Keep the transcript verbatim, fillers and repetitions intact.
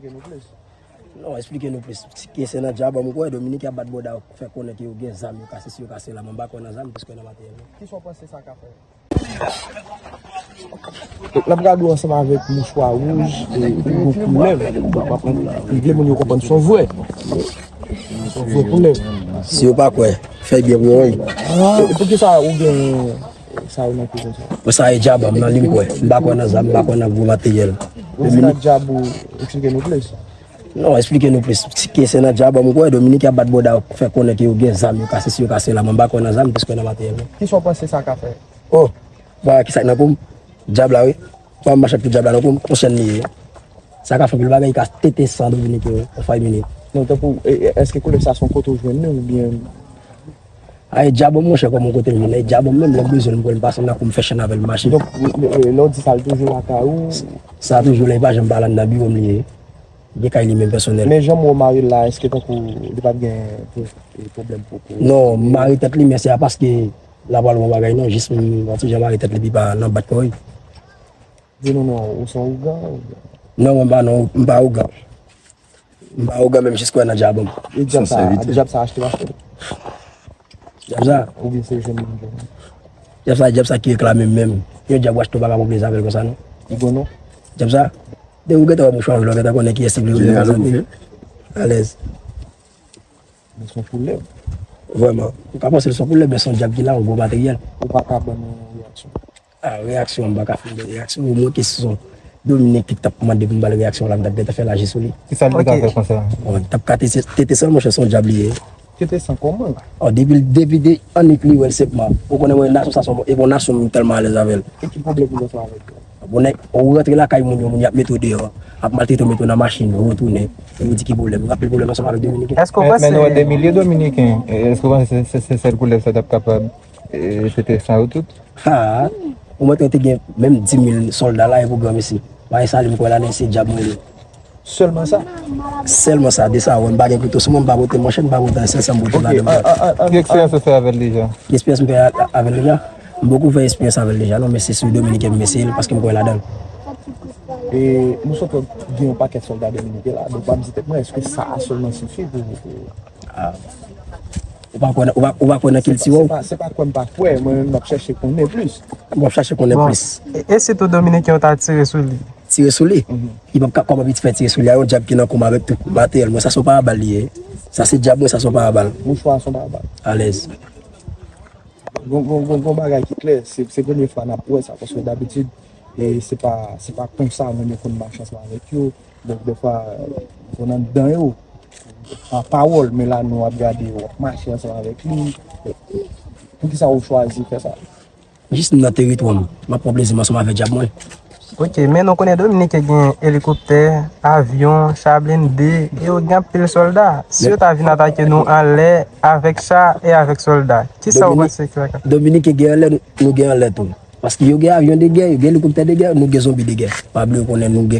Nou plis. Non, eksplike nou plis. Ke se nan djab m kwè, Dominiken ap bat bòda, fè konnen ke yo gen zam, yo ka sesi, yo ka sela, men m pa kwè nan zam, m plis kwè nan materyèl. Kisa w panse sa ka fè? N ap gade w ansanm avèk mouchwa wouj e yon koulèv. M vle moun yo konprann se yon vrè. Se yon vrè koulèv. Si yo pa kwè, fè byen pou yo wè. E poukisa ou gen sa yo nan kou konsa? Bon, sa e djab m nan, li m kwè. M pa kwè nan zam, m pa kwè nan gwo materyèl. Ou di nan djab ou, eksplike nou plis. Non, eksplike nou plis. Ke se nan djab m kwè, Dominiken ap bat bòda, fè konnen ke yo gen zam, yo ka sesi, yo ka sela, men m pa kwè nan zam, m plis kwè nan materyèl. Kisa w panse sa ka fè? Oh, pa ki sa k nan kou m? Djab la, wi. Pa m mache ak tout djab la nan kou m, yon chèn li ye. Sa ka fè anpil bagay, li ka tete san Dominiken, yon fay minit. Non, tankou, e, e, èske koulèv sa se yon kote w jwenn li oubyen? Ay, djab m, monchè, kòman kote m jwenn li? Djab m menm, lè m bezwen l, m pran l, m pase nan kou m, fè chèn avè l, m mache. Donk, lè, lè, lè w di sa, l toujou lakay ou? Sa toujou la, li pa janm pa la nan biwo m li ye. Gen kay li menm pèsonèl. Men jan m wè w mare l la, èske tankou li pa t gen pwoblèm pou, pou... Non, m mare tèt li, men se pa paske l ap pral yon bagay non, jis m yon ti jan mare tèt li, epi pa nan bat kò wi. Di nou non, ou se yon ougan oubyen? Non, mwen pa non, m pa ougan. M pa ougan, men m jis kwè nan djab m. E djab sa, djab sa achte w achte? Djab sa? Oubyen se jwenn moun jwenn? Djab sa, djab sa ki reklame m menm. Yon djab w achte w pa ka pran plezi avè l konsa non. Li bon non? Djab sa? Depi w gentan wè mouchwa wouj la, w gentan konnen kiyès li vle reprezante. Alèz. Men se yon koulèv. Vrèman. Ou ka panse l se yon koulèv, men se yon djab ki la, yon gwo materyèl. Ou pa ka ban nou yon reyaksyon? Ah, reyaksyon, m pa ka fè reyaksyon. Ou mwen kesyon. Dominiken ki t ap mande pou m ba l reyaksyon la, m t ap gentan fè laji sou li. Kisa l te ka fè konsa? Bon, t ap ka tete, tete san, monchè, se yon djab li ye. Tete san kòman? Oh, depi, depi de annik li wè l senpman. Ou konnen mwen nasyon sa se yon, e bon nasyon m tèlman alèz avè l. E ki pwoblèm ou gen avèk yo? Bon, nèg, ou rantre lakay moun yo, moun y ap mete w deyò, ap maltrete w, mete w nan machin, ou retounen, ou di ki pwoblèm? Ou anpil pwoblèm ansanm avèk Dominiken. Èske w panse... Men nou wè de milye Dominiken, èske w panse se, se, se sèl koulèv sa t ap kapab, e, tete san yo tout? Ha! Ou mèt wè te gen menm di mil sòlda la, e pou granmesi. Bagay sa li m kwè ladan se djab mwen li. Sèlman sa? Sèlman sa, de sa, wè, m pa gen kouto sou mwen, m pa pote manchèt, m pa pote anyen, sèl sa m pote ladan m. Ki eksperyans ou fè avè l deja? Ki eksperyans m fè a-, avè l deja? M poko fè eksperyans avè l deja, non, men se sou Dominiken m eseye l, paske m kwè ladan l. E nou santi gen yon pakèt sòlda Dominiken la, donk m ap di tèt mwen, èske sa a sèlman sifi pou, pou... Ah. Ou pa kwè nan, ou pa, ou pa kwè nan kilti w? Se pa, se pa kwè m pa kwè, mwen menm m ap chèche konnen plis. M ap chache konnen plis. E, e si tou Dominiken yo ta tire sou li? Tire sou li? Mhm. Li p ap ka, kòman pitit fè tire sou li a yon djab ki nan kou m avèk tout materyèl mwen? Sa se yon parabal li ye. Sa se djab mwen, sa se yon parabal. Mouchwa se yon parabal. Alèz. Gon, gon, gon, gon bagay ki klè, se, se premye fwa n ap wè sa, paske dabitid, e se pa, se pa konsa moun yo konn mache ansanm avèk yo. Donk, dèfwa, ou nan dan yo, pa pawòl, men la nou ap gade, w ap mache ansanm avèk li. Poukisa ou chwazi fè sa? Jis m nan teritwa m, m ap pran plezi m ansanm avèk djab mwen. Ok, men nou konnen Dominiken gen elikoptè, avyon, cha blende, e yo gen anpil sòlda. Si yo ta vin atake nou anlè, avèk cha e avèk sòlda, kisa w panse ki ta ka? Dominiken gen anlè, nou, nou gen anlè tou. Paske yo gen avyon de gè, yo gen elikoptè de gè, nou gen zonbi de gè. Pa bliye w konnen nou gen